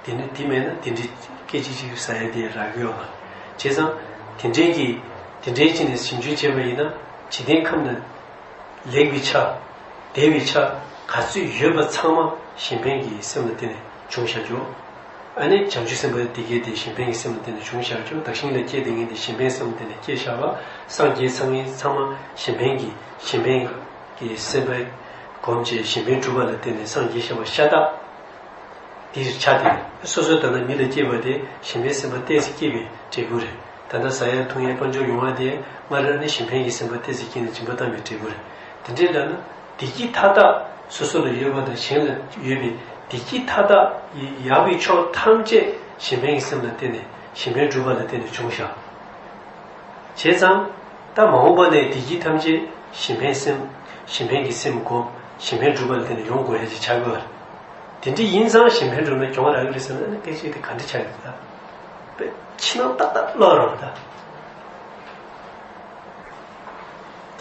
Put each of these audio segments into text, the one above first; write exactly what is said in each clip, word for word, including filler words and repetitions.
དེ་ནི་དེ་མེད་ན་དེ་འདྲའི་སྐད་ཅིག་གཅིག་ཟ་ཡ་དེ་རག་གི་ཡོད་མ་རེད། བྱས་ཙང་དེ་འདྲའི་གི་དེ་འདྲའི་ཅིག་ནས་ཞིབ་འཇུག་བྱས་པ་ཡིན་ན་འཇིག་རྟེན་ཁམས་ན་ལེགས་པའི་ཆ། བདེ་བའི་ཆ་ག་ཚོད་ཡོད་པ་ཚང་མ་གཞན་ཕན་གྱི་སེམས་ལ་བརྟེན་ནས་བྱུང་བཞག་རྒྱུ། ཨ་ནི་བྱང་ཆུབ་སེམས་དཔའ་དེ་གས་དེ་གཞན་ཕན་གྱི་སེམས་ལ་བརྟེན་ནས་བྱུང་བཞག་རྒྱུ། བདག་གཞན་ལ་སྐྱེས་དེ་ངས་དེ་གཞན་ཕན་སེམས་ལ་བརྟེན་ནས་སྐྱེས་བཞག་པ། སངས་རྒྱས་ཚང་མ་ཚང་མ་གཞན་ཕན་གྱི་གཞན་ཕན་གྱི་སེམས་པ་སྒོམ་བྱས་གཞན་ཕན་སྒྲུབ་པ་ལ་བརྟེན་ནས་སངས་རྒྱས་བཞག་པ་ཤ་སྟག་དེ་ཆ་དེ་སོ་སོ་ད་ལྟ་མི་ལ་སྐྱེས་པ་དེ་གཞན་ཕན་སེམས་པ་ཏོག་ཙམ་སྐྱེས་པའི་འབྲས་བུ་རེད། ད་ལྟ་ཟ་ཡ་འཐུང་ཡའི་དཔལ་འབྱོར་ཡོང་བ་དེ་སྔར་ནས་གཞན་ཕན་གྱི་སེམས་པ་ཏོག་ཙམ་སྐྱེས་ནས་སྦྱིན་པ་བཏང་བའི་འབྲས་བུ་རེད། དེ་འདྲའི་ལབ་ན་བདེ་སྐྱིད་མཐའ་དག་སོ་སོ་ལ་ཡོད་པ་དང་གཞན་ལ་ཡོད་པའི་བདེ་སྐྱིད་མཐའ་དག་ཡག་པའི་ཕྱོགས་ཐམས་ཅད་གཞན་ཕན་གྱི་སེམས་ལ་བརྟེན་ནས་གཞན་ཕན་སྒྲུབ་པ་ལ་བརྟེན་ནས་བྱུང་བཞག་བྱས་ཙང་། ད་མ་འོངས་པ་ནས་བདེ་སྐྱིད་ཐམས་ཅད་གཞན་ཕན་སེམས། གཞན་ཕན་གྱི་སེམས་སྒོམ། གཞན་ཕན་སྒྲུབ་པ་ལ་བརྟེན་ནས་ཡོང་དགོས་ཡ་ཅིག་ཆགས་དགོས་པ་རེད། དེ་འདྲ་ཡིན་ཙང་གཞན་ཕན་སྒྲུབ་ན་གྱོང་རག་གི་རེད་ཟེར་ན་ཨ་ནི་སྐད་ཆ་དེ་ག་འདྲ་ཆགས་ཀྱི་རེད་ད། དཔེ་ཕྱི་ནང་ཏག་ཏག་ལོག་རང་རེད་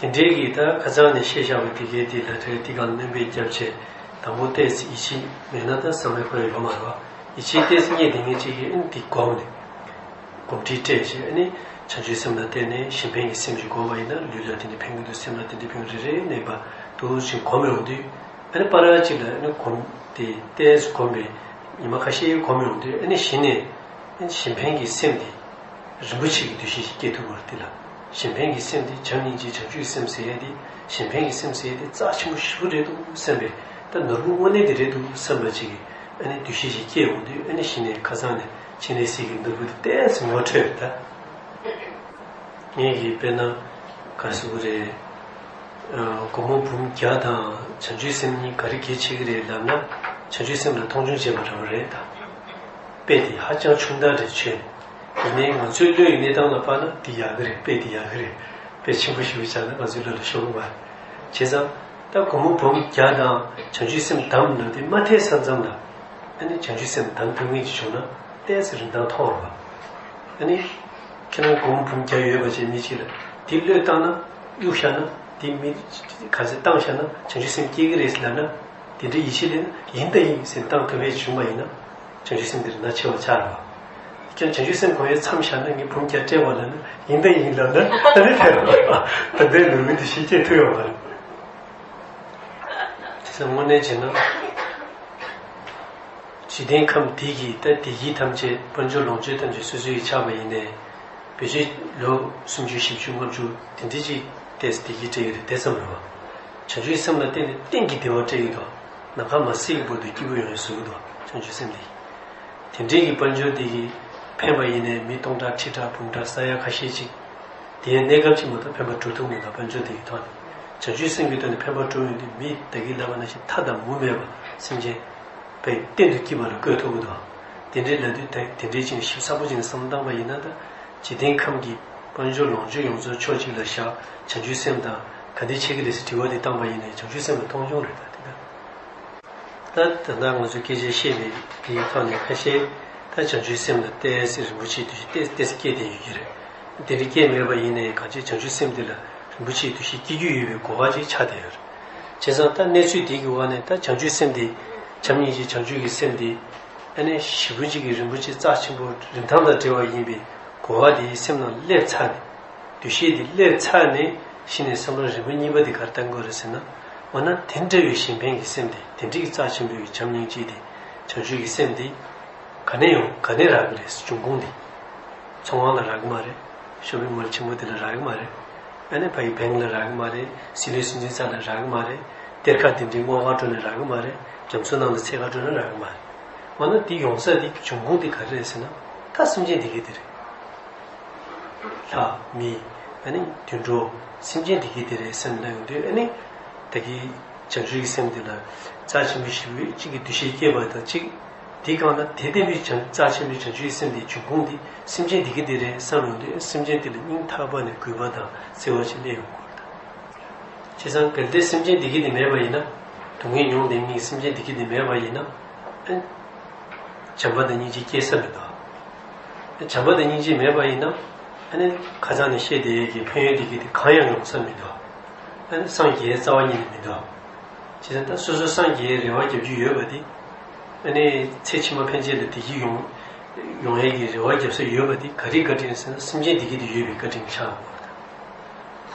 ད། དེ་འདྲའི་གི་ད་ཁ་སང་ནས་བཤད་བཞག་པ་དེ་གའི་དེ་ལ་དེ་དེ་གང་སྣོན་པའི་རྒྱབ་ཆེ། དང་པོ་ཏོག་ཙམ་ཡིད་ཆེས་མེད་ན་ད་བསམ་བློ་འཁོར་ཡ་ཡོད་མ་རེད་བ། ཡིད་ཆེས་ཏོག་ཙམ་རྙེད་དེ་ངས་ཅིག་གིས་ཨ་ནི་དེ་སྒོམ་ནས། གོམས་འདྲིས་སྤྲད་བྱས་ཨ་ནི་བྱང་ཆུབ་སེམས་ལ་བརྟེན་ནས་གཞན་ཕན་གྱི་སེམས་ཤིག་བསྒོམ་པ་ཡིན་ན་ལུས་ལ་དེ་འདྲ་ཕན་གྱི་འདུག་སེམས་ལ་དེ་འདྲ་ཕན་གྱི་རེ་རེ་གནས་པ་འདུག་ཅིག་གོམས་ཡོང་དུས་ཨ་ནི་པ་ར་གཅིག་ལ་ཨ་ནི་གོམས་དེ་ཏོག་ཙམ་གོམས་པའི་ཉི་མ་ཁ་ཤས་གོམས་ཡོང་དུས་ཨ་ནི་གཞི་ནས་ཨ་ནི་གཞན་ཕན་གྱི་སེམས་དེ་རིན་པོ་ཆེ་གི་འདུ་ཤེས་ཤིག་སྐྱེ་ཐུབ་པ་རེད། དེ་ལ་གཞན་ཕན་གྱི་སེམས་དེ་བྱམས་སྙིང་རྗེ་བྱང་ཆུབ་ཀྱི་སེམས་ཟེར་ཡས་དེ་གཞན་ཕན་གྱི་སེམས་ཟེར་ཡས་དེ་རྩ་ཆེན་པོ་ཞེ་པོ་རེད་འདུག་བསམ་པའི་ད་ནོར་བུ་དངོས་གནས་དེ་རེད་འདུག་བསམ་པ་ཅིག་གི་ཨ་ནི་འདུ་ཤེས་ཤིག་སྐྱེ་ཡོང་དུས་ཨ་ནི་གཞི་ནས་ཁ་སང་ནས་འཕྲིན་ལས་གཟིགས་ཀྱི་ནོར་བུ་དེ་ཏོག་ཙམ་ངོ་འཕྲོད་ད། ངས་ཀྱིས་དཔེར་ན་ག་རེ་ཟེར་དགོས་རེད། སྒོར་མོ་འབུམ་བརྒྱ་དང་བྱང་ཆུབ་སེམས་གཉིས་ག་རེ་གལ་ཆེ་གི་རེད་ལབ་ན། བྱང་ཆུབ་སེམས་ལ་མཐོང་ཆུང་བྱེད་པ་འདྲ་བོ་རེད་ད། དཔེ་དེ་ཧ་ཅང་ཆུང་དྲགས་རེད་ཆོས་ནས། ཡིན་ནའི་ང་ཚོའི་བློའི་གནས་སྟངས་ལ་དཔག་ན་འདི་ཡག་གི་རེད། དཔེ་འདི་ཡག་གི་རེད། དཔེ་ཆེན་པོ་ཞིག་བྱས་ན་ང་ཚོའི་བློ་ལ་ཤོར་གི་མ་རེད། བྱས་ཙང་ད་སྒོར་མོ་འབུམ་བརྒྱ་དང་བྱང་ཆུབ་སེམས་བདམས་ལབ་དེ་མ་ཐེག་ས་མཚམས་ལ་ཨ་ནི་བྱང་ཆུབ་སེམས་བདམས་ཐུབ་མཁན་ཅིག་བྱུང་ན་ཏོག་ཙམ་རིན་ཐང་མཐོ་བ་རེད་བ། ཨ་ནི་ཁྱེད་རང་སྒོར་མོ་འབུམ་བརྒྱ་ཡོད་པ་ཅིག་མི་གཅིག་ལ་དེ་བློས་བཏང་ན་གཡུག་བཞག་ན་དེ་མི་ག་ཚོད་བཏང་བཞག་ན་བྱང་ཆུབ་སེམས་སྐྱེ་གི་རེད་ཟེར་ལབ་ན། དེ་འདྲ་ཡིད་ཆེས་ལེན་ན་ཡིན་ད་ཡིན་ཟེར་བཏང་ཐུབ་པའི་བྱུང་བ་ཡིན་ན། བྱང་ཆུབ་སེམས་དེར་ན་ཆེ་བ་ཆགས་རེད་བ། ཁྱོད་བྱང་ཆུབ་སེམས་གང་ཡོད་མཚམས་བཞག་ན་ངས་བུམ་བརྒྱ་སྤྲད་པ་ལབ་ན་ཡིན་ད་ཡིན་ལབ་ན་ད་ནི་ཕན་རེད་བ། ད་ལྟའི་ནོར་བུ་འདི་ཞིག་སྐྱེ་ཐུབ་ཡོད་མ་རེད། དེ་ཚོ་དངོས་གནས་བྱས་ན། འཇིག་རྟེན་ཁམས་འདི་གི་ད་བདེ་སྐྱིད་ཐམས་ཅད་དཔལ་འབྱོར་ལོངས་སྤྱོད་ཐམས་ཅད་སོ་སོའི་ཆགས་པ་ཡིན་ནའི། བེད་སྤྱོད་ལོ་སུམ་ཅུ་བཞི་བཅུ་ལྔ་བཅུ་དེ་འདྲ་ཅིག་ཏོག་ཙམ་བདེ་སྐྱིད་སྤྲད་ཀྱི་རེད་དེ་ཙམ་རེད་བ། བྱང་ཆུབ་སེམས་ལ་བརྟེན་ནས་གཏན་གྱི་བདེ་བ་སྤྲད་ཀྱི་འདུག་ནམ་མཁའ་མ་སྲིད་ཀྱི་བར་དུ་སྐྱིད་པོ་ཡོང་ཡ་བཟོ་གི་འདུག་བྱང་ཆུབ་སེམས་འདི། དེ་འདྲའི་གི་དཔལ་འབྱོར་འདི་གིས་ཕན་པ་ཡིན་ནའི་མི་སྟོང་ཕྲག་ཁྲི་ཕྲག་འབུམ་ཕྲག་ས་ཡ་ཁ་ཤས་ཅིག་དེའི་གནས་སྐབས་ཅིག་མ་གཏོགས་ཕན་པ་སྒྲུབ་ཐུབ་མི་འདུག་དཔལ་འབྱོར་འདི་གི་ཐོག་ནས་བྱང་ཆུབ་སེམས་ཀྱི་ཐོག་ནས་ཕན་པ་སྒྲུབ་ཡོང་དུས་མི་ད་གིན་ལབ་པ་ནང་བཞིན་མཐའ་དང་མུ་མེད་པ་སེམས་ཅན། པའི་གཏན་དུ་སྐྱིད་པ་ལ་བཀོད་ཐུབ་ཀྱི་འདུག་དེ་འདྲའི་ལབ་དུས་དེ་དེ་འདྲའི་ཅིག་ཞིབ་ཚགས་པོ་ཅིག་ནས་བསམ་བློ་བཏང་པ་ཡིན་ན་ད། འཇིག་རྟེན་ཁམས་ཀྱི་དཔལ་འབྱོར་ལོངས་སྤྱོད་ཡོངས་རྫོགས་ཕྱོགས་གཅིག་ལ་བཞག་བྱང་ཆུབ་སེམས་དང་ག་འདྲ་ཆགས་ཀྱི་རེད་ཟེར་དྲི་བ་འདི་བཏང་པ་ཡིན་ནའི་བྱང་ཆུབ་སེམས་ལ་མཐོང་ཆུང་རེད་ད་དེ་ད། ད་ད་ལྟ་ང་ཚོས་སྐད་ཆ་བཤད་པའི་དེའི་ཐོག་ནས་ཁ་ཤས་ད་བྱང་ཆུབ་སེམས་ལ་ཏོག་ཙམ་རིན་པོ་ཆེའི་འདུ་ཤེས་ཏོག་ཙམ་ཏོག་ཙམ་སྐྱེས་བསྡད་ཡོད་ཀྱི་རེད། དེ་འདྲ་སྐྱེས་མེད་པ་ཡིན་ནའི་གང་ཅི་བྱང་ཆུབ་སེམས་འདི་ལ་རིན་པོ་ཆེའི་འདུ་ཤེས་སྐྱེ་རྒྱུ་ཡོད་པའི་གོ་བ་ཅིག་ཆགས་བསྡད་ཡོད་རེད། བྱས་ཙང་ད་གནས་ཚུལ་འདི་གི་འོག་ནས་ད་བྱང་ཆུབ་སེམས་འདི། བྱམས་སྙིང་རྗེ་བྱང་ཆུབ་ཀྱི་སེམས་འདི། ཨ་ནི་ཞེ་པོ་ཅིག་གི་རིན་པོ་ཆེ་རྩ་ཆེན་པོ་རིན་ཐང་དང་བྲལ་བ་ཡིན་པའི་གོ་བ་དེ་སེམས་ནང་སླེབས་ཚར་ནས། འདུ་ཤེས་འདི་སླེབས་ཚར་ནས་གཞི་ནས་བསམ་བློ་རིམ་པ་གཉིས་པ་འདི་ག་རེ་བཏང་དགོས་རེད་ཟེར་ན། འོ་ན་དེ་འདྲ་བའི་གཞན་ཕན་གྱི་སེམས་འདི་དེ་འདྲ་གི་རྩ་ཆེན་པོའི་བྱམས་སྙིང་རྗེ་འདི་བྱང་ཆུབ་ཀྱི་སེམས་འདི། ག་ནས་ཡོང་ག་ནས་རག་གི་རེད་འབྱུང་ཁུངས་འདི། ཚོང་ཁང་ལ་རག་གི་མ་རེད། ཤོ་པིང་མོལ་ཆེན་པོ་དེ་ལ་རག་གི་མ་རེད། ཨ་ནི་ཕ་གི་བེང་ལ་རག་གི་མ་རེད། སྲིད་བློན་སྲིད་འཛིན་ཚང་ལ་རག་གི་མ་རེད། གཏེར་ཁ་དེ་འདྲའི་སྔོ་ཁ་འགྲོ་ནས་རག་གི་མ་རེད། རྒྱ་མཚོ་ནང་ལ་ཚད་ཁ་འགྲོ་ནས་རག་གི་མ་རེད། འོ་ན་དེ་ཡོང་ས་དེ་འབྱུང་ཁུངས་དེ་ག་རེ་རེད་ཟེར་ན། ད་སེམས་ཅན་དེ་གས་དེ་རེད། ལྷ་མི། ཨ་ནི་དུད་འགྲོ། སེམས་ཅན་དེ་གས་དེ་རེད་བསམ་ན་ཡོང་དུས་ཨ་ནི། ད་གི་བྱང་ཆུབ་ཀྱི་སེམས་དེ་ལ་རྩ་ཆེན་པོ་ཞེ་པོ་གཅིག་གི་འདུ་ཤེས་སྐྱེས་པ་དང་གཅིག་དེའི་སྒང་ལ་དེ་ལྟ་བུའི་བྱང་རྩ་ཆེན་པོའི་བྱང་ཆུབ་ཀྱི་སེམས་དེའི་འབྱུང་ཁུངས་དེ་སེམས་ཅན་དེ་གི་དེ་རེད་བསམ་ཡོང་དུས་སེམས་ཅན་དེ་ལ་སྙིང་ཐག་པ་ནས་གུས་པ་དང་བརྩེ་བ་ཞིག་སླེབས་ཡོང་དགོས་རེད། བྱས་ཙང་གལ་ཏེ་སེམས་ཅན་དེ་གི་དེ་མེད་པ་ཡིན་ན། སྡུག་བསྔལ་མྱོང་བསྡད་མཁན་གྱི་སེམས་ཅན་དེ་གི་དེ་མེད་པ་ཡིན་ན། ཨ། བྱམས་པ་དང་སྙིང་རྗེ་སྐྱེ་ས་མི་འདུག་བྱམས་པ་དང་སྙིང་རྗེ་མེད་པ་ཡིན་ན། ཨ་ནི་ཁ་སང་ནས་བཤད་བསྡད་ཡས་ཀྱི་ཕན་ཡོན་དེ་གི་དེ་གང་ཡང་ཡོང་ས་མི་འདུག་ཨ་ནི་སངས་རྒྱས་རྩ་བ་ཉིད་ནས་མི་འདུག་བྱས་ཙང་ད་སོ་སོ་སངས་རྒྱས་རེ་བ་རྒྱབ་རྒྱུ་ཡོད་པ་དེ། ཨ་ནི་ཚེ་ཕྱི་མ་ཕན་ཆད་ལ་བདེ་སྐྱིད་ཡོང་ཡོང་ཡས་ཀྱི་རེ་བ་རྒྱབ་ས་ཡོད་པ་དེ་ག་རེའི་བཀའ་དྲིན་ཟེར་ན། སེམས་ཅན་བདེ་སྐྱིད་དེ་ཡོད་པའི་བཀའ་དྲིན་ཆགས་དགོས་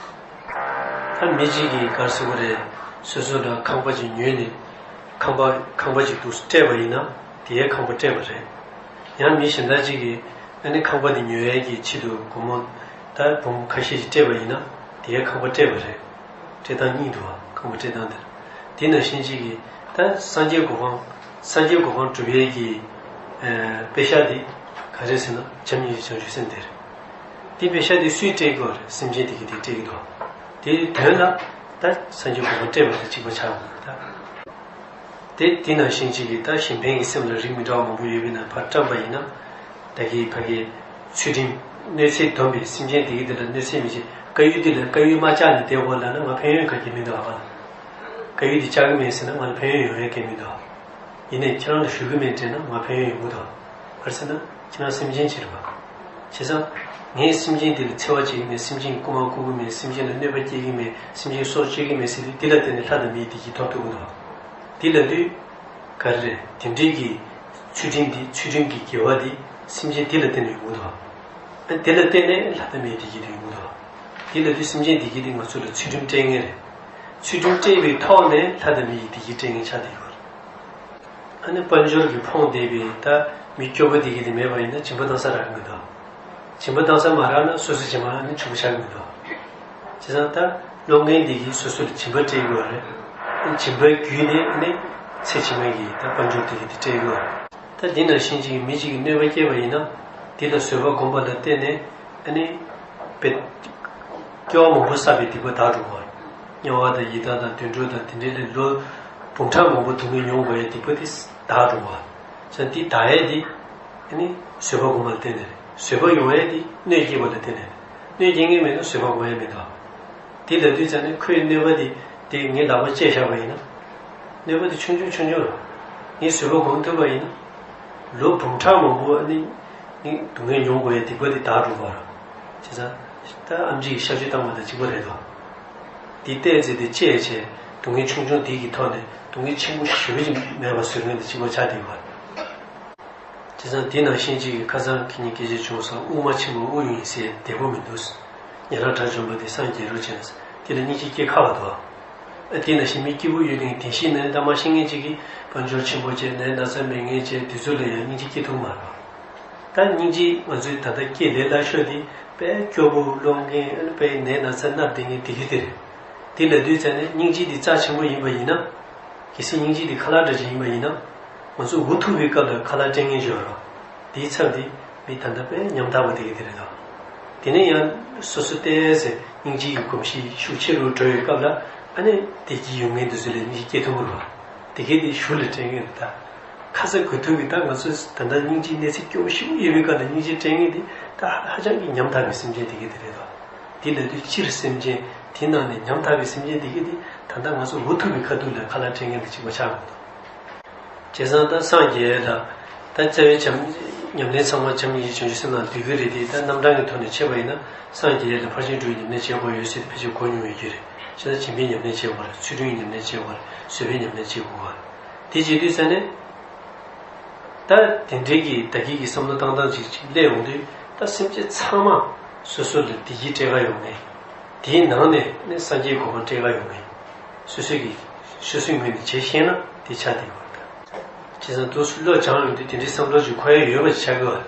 པ་དང་།། ད་མི་གཅིག་གིས་ག་རེ་ཟེར་དགོས་རེད། སོ་སོ་ལ་ཁང་པ་ཅིག་ཉོས་ནས། ཁང་པ་ཁང་པ་ཅིག་འདུག་སྤྲད་པ་ཡིན་ན་དེའི་ཁང་པ་སྤྲད་པ་རེད། ཡང་མི་གཞན་དག་ཅིག་གིས་ཨ་ནི་ཁང་པ་དེ་ཉོ་ཡས་ཀྱི་ཆེད་དུ་སྒོར་མོ་ད་འབུམ་ཁ་ཤས་ཤིག་སྤྲད་པ་ཡིན་ན་དེའི་ཁང་པ་སྤྲད་པ་རེད། སྤྲད་སྟངས་གཉིས་འདུག་བ། ཁང་པ་སྤྲད་སྟངས་དེར། དེ་ནང་བཞིན་གཅིག་གིས་ད་སངས་རྒྱས་གོ་འཕང་སངས་རྒྱས་གོ་འཕང་སྒྲུབ་ཡས་ཀྱི་ཨ་པེ་ཤག་དེ་ག་རེ་ཟེར་ན་བྱམས་སྙིང་རྗེ་བྱང་ཆུབ་སེམས་དེ་རེད། དེ་པེ་ཤག་དེ་སུས་སྤྲད་ཀྱི་ཡོད་རེད། སེམས་ཅན་དེ་གིས་དེ་སྤྲད་ཀྱི་འདུག། དེའི་དོན་ལ་ད་སངས་རྒྱས་གོ་འཕང་སྤྲད་པ་དང་གཅིག་པ་ཆགས་དགོས་ད། དེ་དེ་ནང་བཞིན་གཅིག་གིས་ད་གཞན་ཕན་གྱི་སེམས་ལ་རིགས་མི་འདྲ་བ་མང་པོ་ཡོད་པས་ན་ཕར་བཀྲམ་པ་ཡིན་ན། ད་གིན་ཕ་གིའི་ཚུལ་ཁྲིམས་གནོད་འཚེ་སྡོམ་པས་སེམས་ཅན་དེ་གི་དེ་ལ་གནོད་འཚེ་མི་བྱེད། དཀར་ཡོལ་འདི་ལ་དཀར་ཡོལ་མ་བཅག་ནས་བསྡད་དགོས་ལབ་ན་ང་ཕན་ཡོན་ག་གེ་མི་འདུག་ཨ་ཕ། དཀར་ཡོལ་འདི་བཅག་གི་མེད་ཟེར་ན་ང་ལ་ཕན་ཡོན་ཡོང་ཡ་གང་མི་འདུག་ཨ། ཡིན་ནའི་ཁྱེད་རང་ལ་ཞུ་གི་མེད་དྲན་ན་ང་ཕན་ཡོན་ཡོང་གི་འདུག་ཨ། ག་རེ་ཟེར་ན་ཁྱེད་རང་སེམས་ཅན་ཅིག་རེད་པ། བྱས་ཙང་ངས་སེམས་ཅན་དེ་ལ་འཚེ་བ་བྱེད་ཀྱི་མེད། སེམས་ཅན་རྐུ་མ་རྐུ་གི་མེད། སེམས་ཅན་ལ་གནོད་པ་སྐྱེལ་གྱི་མེད། སེམས་ཅན་སྲོག་གཅོད་ཀྱི་མེད་ཟེར་དུས་དེ་ལ་བརྟེན་ནས་ལྷ་དང་མིའི་བདེ་སྐྱིད་ཐོབ་ཐུབ་ཀྱི་འདུག་ཨ། དེ་ལབ་དུས། ག་རེ་རེད། དེ་འདྲའི་གི་ཚུལ་ཁྲིམས་འདི་ཚུལ་ཁྲིམས་ཀྱི་དགེ་བ་འདི་སེམས་ཅན་འདི་ལ་བརྟེན་ནས་ཡོང་གི་འདུག་ཨ། དེ་ལ་བརྟེན་ནས་ལྷ་དང་མིའི་བདེ་སྐྱིད་དེ་ཡོང་གི་འདུག་ཨ། དེ་ལབ་དུས་སེམས་ཅན་བདེ་སྐྱིད་འདི་ང་ཚོ་ལ་ཚུལ་ཁྲིམས་སྤྲད་མཁན་རེད། ཚུལ་ཁྲིམས་སྤྲད་པའི་ཐོག་ནས་ལྷ་དང་མི་ཡི་བདེ་སྐྱིད་སྤྲད་མཁན་ཆགས་བསྡད་ཡོད་རེད། ཨ་ནི་དཔལ་འབྱོར་གྱིས་ཕོངས་བསྡད་པའི་ད་མི་སྐྱོ་པོ་དེ་གི་དེ་མེད་པ་ཡིན་ན་སྦྱིན་པ་བཏང་ས་རག་གི་མི་འདུག་སྦྱིན་པ་བཏང་ས་མ་རག་ན་སོ་སོ་སྦྱིན་པ་ཨ་ནི་ཆུང་ཆགས་གི་མི་འདུག་བྱས་ཙང་ད་སློབ་མཁན་དེ་གིས་སོ་སོ་ལ་སྦྱིན་པ་སྤྲད་དགོས་རེད། སྦྱིན་པའི་བརྒྱུད་ནས་ཨ་ནི་ཚེ་ཕྱི་མ་གི་ད་དཔལ་འབྱོར་དེ་གི་དེ་སྤྲད་དགོས་རེད། ད་འདི་ནང་བཞིན་ཅིག་མི་གཅིག་གིས་གནོད་པ་བསྐྱལ་བ་ཡིན་ན་དེ་ལ་བཟོད་པ་སྒོམ་པ་ལ་བརྟེན་ནས་ཨ་ནི་དཔེ། སྐྱེ་བ་མང་པོ་བསགས་པའི་སྡིག་པ་དག་འགྲོ་བ། དམྱལ་བ་དང་ཡི་དྭགས་དང་དུད་འགྲོ་དང་དེ་འདྲའི་ལས་ལོ་འབུམ་ཕྲག་མང་པོ་སྡུག་བསྔལ་མྱོང་དགོས་ཡའི་སྡིག་པ་དེ་དག་འགྲོ་བ། བྱས་ཙང་དེ་དག་ཡས་དེ་ཨ་ནི་བཟོད་པ་སྒོམ་པ་ལ་བརྟེན་ནས་རེད། བཟོད་པ་ཡོང་ཡས་དེ་གནོད་སྐྱེལ་བ་ལ་བརྟེན་ནས་རེད། གནོད་སྐྱེལ་མཁན་མེད་ན་བཟོད་པ་སྒོམ་ཡས་མི་འདུག་དེ་ལབ་དུས་ཙང་ནས་ཁོའི་གནོད་པ་དེ་དེ་ངའི་ལག་པ་བཅད་བཞག་པ་ཡིན་ན། གནོད་པ་དེ་ཆུང་ཆུང་ཆུང་ཆུང་རེད། ངས་བཟོད་པ་སྒོམ་ཐུབ་པ་ཡིན་ན། ལོ་འབུམ་ཕྲག་མང་པོ་ཨ་ནི་ནི་སྡུག་བསྔལ་མྱོང་དགོས་ཡའི་སྡིག་པ་དེ་དག་འགྲོ་བ་རེད། བྱས་ཙང་ད་ཨེམ་ཆི་གིས་གཤག་བཅོས་བཏང་བ་དང་གཅིག་པ་རེད་དོ། དེ་བལྟས་ཚེ་དེ་བཅད་བྱས་སྡུག་བསྔལ་ཆུང་ཆུང་དེ་གི་ཐོག་ནས་སྡུག་བསྔལ་ཆེན་པོ་ཞེ་པོ་ཅིག་མེད་པ་བཟོ་མཁན་དང་གཅིག་པ་ཆགས་བསྡད་ཡོད་པ་རེད། བྱས་ཙང་དེ་ནང་བཞིན་གཅིག་གིས་ཁ་སང་ཁྱེད་གཉིས་སྐད་ཆ་བྱུང་སོང་། དབུགས་མ་ཆེན་པོ་དབུགས་ཡོད་ཟེར་བདེ་པོ་མི་འདུག་ཉན་རང་དགྲ་བཅོམ་པ་དེ་སངས་རྒྱས་རོགས་བྱས་ན་དེ་ལ་སྙིང་རྗེ་སྐྱེ་ཁག་པ་འདུག་ཨ་དེ་ནང་བཞིན་མི་སྐྱིད་པོ་ཡོད་མཁན་བདེ་སྐྱིད་ནི་ད་མ་ཤེས་མཁན་ཅིག་གིས་དཔལ་འབྱོར་ཆེན་པོ་བྱས་ནས་ན་ཚ་མེད་མཁན་བྱས་དེ་ཚོ་ལ་ཡང་སྙིང་རྗེ་སྐྱེ་ཐུབ་མ་རེད། ད་སྙིང་རྗེ་ང་ཚོའི་ད་ལྟ་སྐྱེ་ལས་སླ་ཤོས་དེ་དཔེ་སྐྱོ་པོ་སློང་མཁན་དཔེ་ནད་ན་ཚ་མནར་བསྡད་མཁན་དེ་གི་དེ་རེད། དེ་ལབ་དུས་ཙང་ནས་སྙིང་རྗེ་འདི་རྩ་ཆེན་པོ་ཡིན་པ་ཡིན་ན། གལ་སྲིད་སྙིང་རྗེ་འདི་ཁ་ལག་འདྲ་ཅིག་ཡིན་པ་ཡིན་ན། ང་ཚོ་འུ་ཐུག་པའི་སྐབས་ལ་ཁ་ལག་སྤྲད་མཁན་ཅིག་ཡོད་རེད། དེའི་ཚབ་དེ་མི་ད་ལྟ་དཔེ་ཉམ་ཐག་པ་དེ་གི་དེ་རེད་དོ། དེ་ནས་ཡང་སོ་སོ་ཏོག་ཙམ་སྙིང་རྗེ་ཡི་གོམས་གཤིས་ཤུགས་ཆེ་རུ་འགྲོ་བའི་སྐབས་ལ་ཨ་ནི་བདེ་སྐྱིད་ཡོང་མཁན་དེ་ཚོ་ལ་སྙིང་རྗེ་སྐྱེ་ཐུབ་ཀྱི་རེད་བ། དེ་གས་དེ་གཞུ་ལ་སྤྲད་མཁན་རེད་ད། ཁ་ཚ་དགོས་གཏུགས་ཀྱི་ད་ང་ཚོ་ད་ལྟ་སྙིང་རྗེའི་གནས་ཚད་སྐྱོ་པོ་ཞེ་པོ་ཡོད་པའི་སྐབས་ལ་སྙིང་རྗེ་སྤྲད་མཁན་དེ་ད་ཧ་ཅང་གི་ཉམ་ཐག་པའི་སེམས་ཅན་དེ་གས་དེ་རེད་དོ། དེ་ལབ་དུས་སྤྱིར་སེམས་ཅན་དེ་ནང་ནས་ཉམ་ཐག་པའི་སེམས་ཅན་དེ་གས་དེ་ད་ལྟ་ང་ཚོ་འུ་ཐུག་པའི་ཁ་ཐུག་ལ་ཁ་ལག་སྤྲད་མཁན་དང་གཅིག་པ་ཆགས་མི་འདུག་བྱས་ཙང་ད་སངས་རྒྱས་ལ་ད་རྩ་བའི་བྱམས་ཉམས་ལེན་ཚང་མ་བྱམས་སྙིང་རྗེ་བྱང་ཆུབ་སེམས་ནང་འདུས་ཀྱི་རེད་དེ། ད་རྣམ་གྲངས་ཀྱི་ཐོག་ནས་འཆད་པ་ཡིན་ན་སངས་རྒྱས་ལ་ཕར་ཕྱིན་དྲུག་ཉམས་ལེན་བྱེད་དགོས་ཡོད་ཟེར་ཏེ་ཕལ་ཆེར་གོ་མྱོང་ཡོད་ཀྱི་རེད། བྱས་ན་སྦྱིན་པའི་ཉམས་ལེན་བྱེད་དགོས་རེད། ཚུལ་ཁྲིམས་ཉམས་ལེན་བྱེད་དགོས་རེད། བཟོད་པའི་ཉམས་ལེན་བྱེད་དགོས་རེད། དེ་བྱེད་དུས་ཙ་ནས། ད་དེ་འདྲའི་གི་བདག་གིས་ཀྱི་བསམ་བློ་བཏང་སྟངས་ཅིག་ཅིག་སླེབས་ཡོང་དུས་ད་སེམས་ཅན་ཚང་མ་སོ་སོ་ལ་བདེ་སྐྱིད་སྤྲད་ག་ཡོང་ངེས། དེའི་ནང་ནས་ནི་སངས་རྒྱས་གོ་འཕང་སྤྲད་ག་ཡོང་ངེས། སོ་སོ་གིས་སོ་སོའི་ངོས་ནས་བྱེད་ཤེས་ན་དེ་ཆགས་བསྡད་ཡོད་རེད། བྱས་ཙང་དུས་སུ་བློ་སྦྱངས་ཡོང་དུས་དེ་འདྲའི་བསམ་བློ་ཅིག་འཁོར་ཡ་ཡོད་པ་ཅིག་ཆགས་ཀྱི་ཡོད་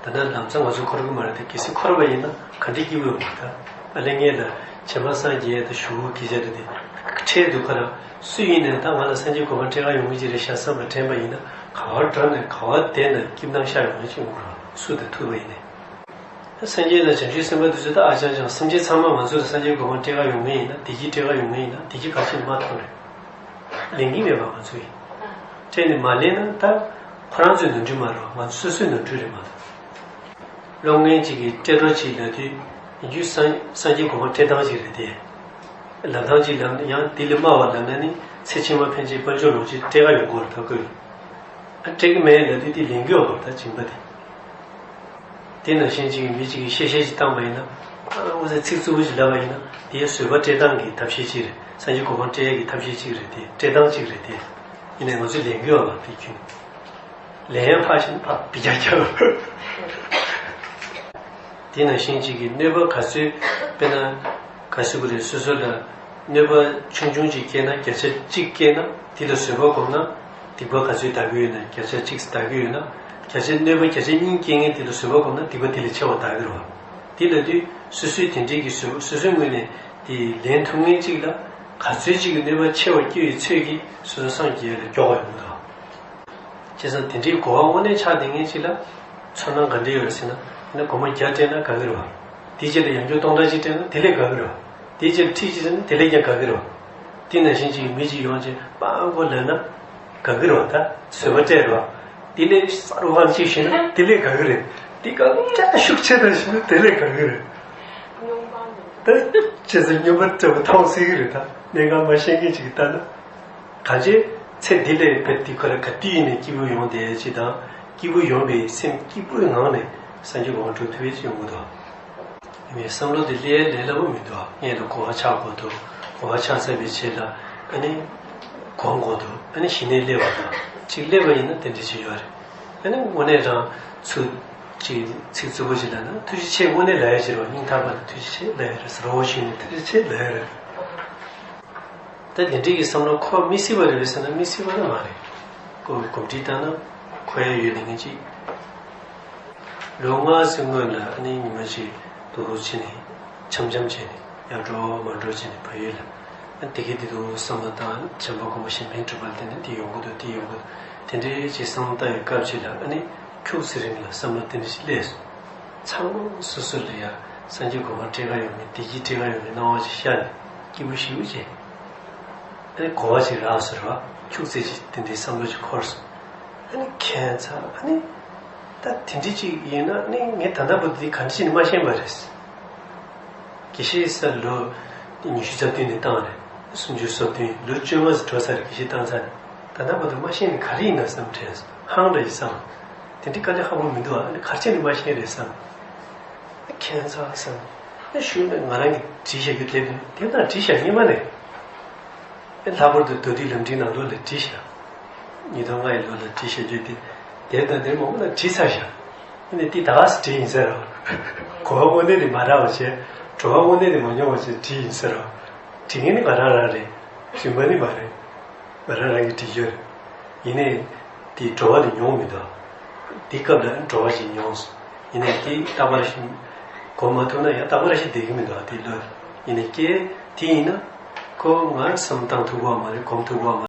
རེད། ད་ལྟ་ལམ་སང་ང་ཚོ་འཁོར་གི་མ་རེད་དེ། གལ་སྲིད་འཁོར་བ་ཡིན་ན་ག་འདྲའི་སྐྱིད་པོ་ཡོང་གི་རེད། ད་ཨ་ལེ་ངས་ལ་བྱེ་མ་སངས་རྒྱས་དང་ཞུ་བོ་གི་བྱས་འགྲོ་དེ་འཕྲལ་དུ་ཁོ་རང་སུ་ཡིན་ནའི་ད་ང་ལ་སངས་རྒྱས་གོ་འཕང་སྤྲད་ག་ཡོང་གི་ཅིག་རེད་ཤག་བསམ་པ་དྲན་པ་ཡིན་ན་ག་བར་འགྲོ་ནས་ག་བར་བསྡད་ནས་སྐྱིད་མདངས་ཤར་ཡོང་ཡ་ཅིག་ཡོང་གི་རེད། སུ་དང་ཐུག་པ་ཡིན་ནའི། སངས་རྒྱས་དང་བྱང་ཆུབ་སེམས་དཔའ་དེ་ཚོ་ད་ཨ་ཅང་ཅང་སེམས་ཅན་ཚང་མ་ང་ཚོ་ལ་སངས་རྒྱས་གོ་འཕང་སྤྲད་ག་ཡོང་མཁན་ཡིན་ན། བདེ་སྐྱིད་སྤྲད་ག་ཡོང་མཁན་ཡིན་ན་བདེ་སྐྱིད་ག་ཅིག་མ་ཐོབ་རེད། ལེན་གྱི་མེད་པ་ང་ཚོ་ཡིན། སྤྲད་ནས་མ་ལེན་ན་ད་ཁོ་རང་ཚོའི་ནོར་འཁྲུལ་མ་རེད། ང་ཚོ་སོ་སོའི་ནོར་འཁྲུལ་རེད་མ་གཏོགས། སློབ་གཉེར་གཅིག་གིས་སྤྲད་རོགས་གྱིས་ལབ་དུས་ཡིན་རྒྱུ་སངས་སངས་རྒྱས་གོ་འཕང་སྤྲད་སྟངས་གཅིག་རེད་དེ། ལབ་སྟངས་གཅིག་ལབ་ན་ཡང་དེ་ལས་དམའ་བ་ལབ་ན་ནི་ཚེ་ཕྱི་མ་ཕན་ཆད་དཔལ་འབྱོར་ལོངས་སྤྱོད་སྤྲད་ག་ཡོང་གི་རེད་ད་ཁོས། ཨ་སྤྲད་གི་མེད་ལབ་དུས་དེ་ལེན་གྱི་ཡོད་པ་ད་སྦྱིན་པ་དེ། དེ་ནང་བཞིན་གཅིག་གིས་མི་གཅིག་གིས་གཤེ་གཤེ་ཅིག་བཏང་པ་ཡིན་ན། ཨ་འོ་ཟེར་ཚིག་རྩུབ་པོ་ཅིག་ལབ་པ་ཡིན་ན་དེ་བཟོད་པ་སྤྲད་སྟངས་ཀྱི་ཐབས་ཤེས་གཅིག་རེད། སངས་རྒྱས་གོ་འཕང་སྤྲད་ཡས་ཀྱི་ཐབས་ཤེས་གཅིག་རེད་དེ། སྤྲད་སྟངས་གཅིག་རེད་དེ། ཡིན་ནའི་ང་ཚོས་ལེན་གྱི་ཡོད་པ་དེ་ཁྱོད་ལེན་ཡང་ཕར་ཕྱིན་ཕར་འདི་རྒྱག་རྒྱག་དེ་ནང་བཞིན་གཅིག་གི་གནོད་པ་ག་ཚོད། དཔེར་ན་ག་ཟེར་དགོས་རེད། སོ་སོ་ལ་གནོད་པ་ཆུང་ཆུང་ཅིག་སྐྱེས་ན། བརྒྱ་ཆ་གཅིག་སྐྱེས་ན་དེ་ལ་བཟོད་པ་སྒོམ་ན་སྡིག་པ་ག་ཚོད་འདག་གི་ཡོད་ན། བརྒྱ་ཆ་གཅིག་འདག་གི་ཡོད་ན། བརྒྱ་ཆ་གནོད་པ་བརྒྱ་ཆ་གཉིས་སྐྱེ་མཁན་དེ་ལ་བཟོད་པ་སྒོམ་ན་སྡིག་པ་དེ་ལས་ཆེ་བ་འདག་གི་རེད་བ། དེ་ལབ་དུས་སོ་སོས་དེ་འདྲའི་གི་བཟོད་པ་སོ་སོའི་ངོས་ནས་དེ་ལེན་ཐུབ་མཁན་གཅིག་ལ་ག་ཚོད་ཅིག་གི་གནོད་པ་ཆེ་བ་སྐྱེ་བའི་ཚོད་ཀྱིས་སོ་སོ་སངས་རྒྱས་ལ་མགྱོགས་པ་ཡོང་གི་འདུག་བྱས་ཙང་དེ་འདྲའི་གོ་བ་དངོས་གནས་ཆགས་བསྡད་མཁན་ཅིག་ལ་ཚོར་སྣང་ག་འདྲ་ཡོད་རེད་ཟེར་ན། ཡིན་ན་སྒོར་མོ་བརྒྱ་སྤྲད་ན་དགའ་གི་རེད་བ། དེའི་རྗེས་ལ་ཡང་བསྐྱར་སྟོང་ཕྲག་གཅིག་སྤྲད་ན་དེ་ལས་དགའ་གི་རེད་བ། དེའི་རྗེས་ལ་ཁྲི་གཅིག་སྤྲད་ན་དེ་ལས་ཀྱང་དགའ་གི་རེད་བ། དེ་ནང་བཞིན་གཅིག་མི་གཅིག་ཡོང་བྱས་སྤྲང་པོ་ལབ་ན་དགའ་གི་རེད་བ། ད་བཟོད་པ་སྤྲད་རེད་བ། དེ་ལས་གསར་པ་གཅིག་ཤེས་ན་དེ་ལས་དགའ་གི་རེད། དེ་གང་ཅག་ཤུགས་ཆེ་དྲགས་ཤེས་ན་དེ་ལས་དགའ་གི་རེད། ད་བྱས་ཙང་སྨྱོན་པ་སྤྲད་པ་མཐོང་སྲིད་གི་རེད། ད་གནད་འགག་མ་ཤེས་མཁན་ཅིག་གིས་ལྟ་ན། གང་ཅི། ཚེ་འདི་ལས་བོད་འདི་ཁོ་ར་ག་དུས་ཡིན་ནའི་སྐྱིད་པོ་ཡོང་བསྡད་ཅིག་དང་། སྐྱིད་པོ་ཡོང་བའི་སེམས་སྐྱིད་པོའི་ངང་ནས་སངས་རྒྱས་གོ་འཕང་འགྲོ་ཐུབ་པའི་ཅིག་ཡོང་གི་འདུག་ངའི་བསམ་བློ་དེ་སླེབས་ལས་སླ་པོ་མི་འདུག་སྔོན་ལ་གོ་བ་ཆགས་དགོས་འདུག་གོ་བ་ཆགས་ཚར་བའི་རྗེས་ལ་ཨ་ནི་སྒོམ་དགོས་འདུག་ཨ་ནི་གཞི་ནས་སླེབས་པ་དང་། ཅིག་སླེབས་པ་ཡིན་ན་དེ་འདྲ་ཅིག་ཡོད་རེད། ཨ་ནི་དངོས་གནས་རང་ཚུར་ཅིག་ཚིག་རྩུབ་པོ་ཅིག་ལབ་ན། ཐུགས་རྗེ་ཆེ། དངོས་གནས་ལབ་ཡ་ཅིག་རེད་བ། སྙིང་ཐག་པ་ནས་ཐུགས་རྗེ་ཆེ་ལབ་ཡ་རེད། རོ་བཞིན་ནས་ཐུགས་རྗེ་ཆེ་ལབ་ཡ་རེད། ད་དེ་འདྲའི་གི་བསམ་བློ་འཁོར་མི་སྲིད་པ་རེད་པས་ཟེར་ན་མི་སྲིད་པ་ནི་མ་རེད། ཁོ་གོམས་འདྲིས་བཏང་ན་འཁོར་ཡ་ཡོད་ལེ་ངན་ཅིག་ལོ་ལྔ་ཙམ་སྔོན་ལ་ཨ་ནི་ཉི་མ་ཅིག་འདུག་བྱས་ནས་འཆམ་འཆམ་བྱས་ནས་ཡར་འགྲོ་མར་འགྲོ་བྱས་ནས་བལ་ཡུལ་ལ། ཨ་དེ་གའི་དེ་དུས་བསམ་བློ་བཏང་། བྱམས་པ་མགོན་པོ་གཞན་ཕན་གྲུབ་པ་ལ་བརྟེན་ནས་འདི་ཡོང་གི་འདུག་འདི་ཡོང་གི་འདུག་དེ་འདྲའི་ཅིག་བསམ་བློ་བཏང་བའི་སྐབས་ཅིག་ལ་ཨ་ནི་ཁྱུག་ཙམ་རིང་ལ་བསམ་བློ་དེ་འདྲ་ཞིག་སླེབས་སོང་། ཚང་མ་སོ་སོ་ལ་ཡ་སངས་རྒྱས་གོ་འཕང་སྤྲད་ག་ཡོང་མཁན། བདེ་སྐྱིད་སྤྲད་ག་ཡོང་མཁན་སྣང་བ་ཅིག་ཤར་ནས་སྐྱིད་པོ་ཞེ་པོ་ཅིག་ཨ་ནི་གོ་བ་ཅིག་རག་སོང་ར། ཁྱུག་ཙམ་ཅིག་དེ་འདྲའི་བསམ་བློ་ཅིག་འཁོར་སོང་། ཨ་ནི་ཁྱད་མཚར། ཨ་ནི་ད་དེ་འདྲ་ཅིག་ཡིན་ན་ཨ་ནི་ངས་ད་ལྟ་བར་དུ་འདི་ག་འདྲ་ཅིག་ནས་མ་ཤེས་པ་རེད། དགེ་བཤེས་ས་ལོ་ཉི་ཤུ་རྩ་བདུན་ནས་བཏང་རེད། སུམ་ཅུ་སོ་བདུན། ལོ་བཅོ་ལྔ་ཙམ་འགྲོ་ཚར་རེད། དགེ་བཤེས་བཏང་ཚར་རེད། ད་ལྟ་བར་དུ་མ་ཤེས་ནི་ག་རེ་ཡིན་ན་བསམ་དྲན་སོང་། ཧང་འདྲ་ཞིག་སོང་། དེ་འདྲའི་དཀའ་ལས་ཁག་པོ་མི་འདུག་ཨ་ནི་ག་རེ་བྱས་ནས་མ་ཤེས་རེད་བསམ། ཁྱད་མཚར་བསམ། ཨ་ཞུས་ན་ང་རང་གིས་བྲིས་བཞག་རྒྱུ་དེབ་དེ་དེབ་ནང་བྲིས་བཞག་སྔོན་མ་ནས། ཨ་ལྷག་པར་དུ་མདོ་སྡེ་ལམ་འབྲས་ནང་ལོགས་ལ་བྲིས་བཞག་ཉིས་སྟོང་ལྔ་ཡི་ལོ་ལ་བྲིས་བཞག་རྒྱུ་དེ་དེབ་དང་དེབ་མང་པོ་ནང་བྲིས་ཚར་བཞག་ཨ་ནི་དེ་ད་ག་སེ་བྲིས་ཡིན་ཟེར་རོ། གོ་བ་དངོས་གནས་དེ་མ་རག་པ་བྱས། བྲོ་བ་དངོས་གནས་དེ་མ་མྱོང་བ་བྱས་བྲིས་ཡིན་ཟེར་རོ། བྲིས་མཁན་ནི་ང་རང་རང་རེད། རིན་པ་ནི་མ་རེད། ང་རང་རང་གིས་བྲིས་ཡོད་རེད། ཡིན་ནའི་དེའི་བྲོ་བ་དེ་མྱོང་མི་འདུག་དེའི་སྐབས་ལ་བྲོ་བ་ཞིག་མྱོང་སོང་། ཡིན་ནའི་དེ་རྟག་པར་ཞིག་གོམས་མ་ཐུབ་ན་ཡང་རྟག་པར་ཞིག་བསྡད་ཀྱི་མི་འདུག་དེ་ལོས། ཡིན་ནའི་སྐད་དེ་ཡིན་ན་ཁོ་ང་བསམ་བཏང་ཐུབ་པ་མ་རེད། གོམས་ཐུབ་པ་མ་རེད།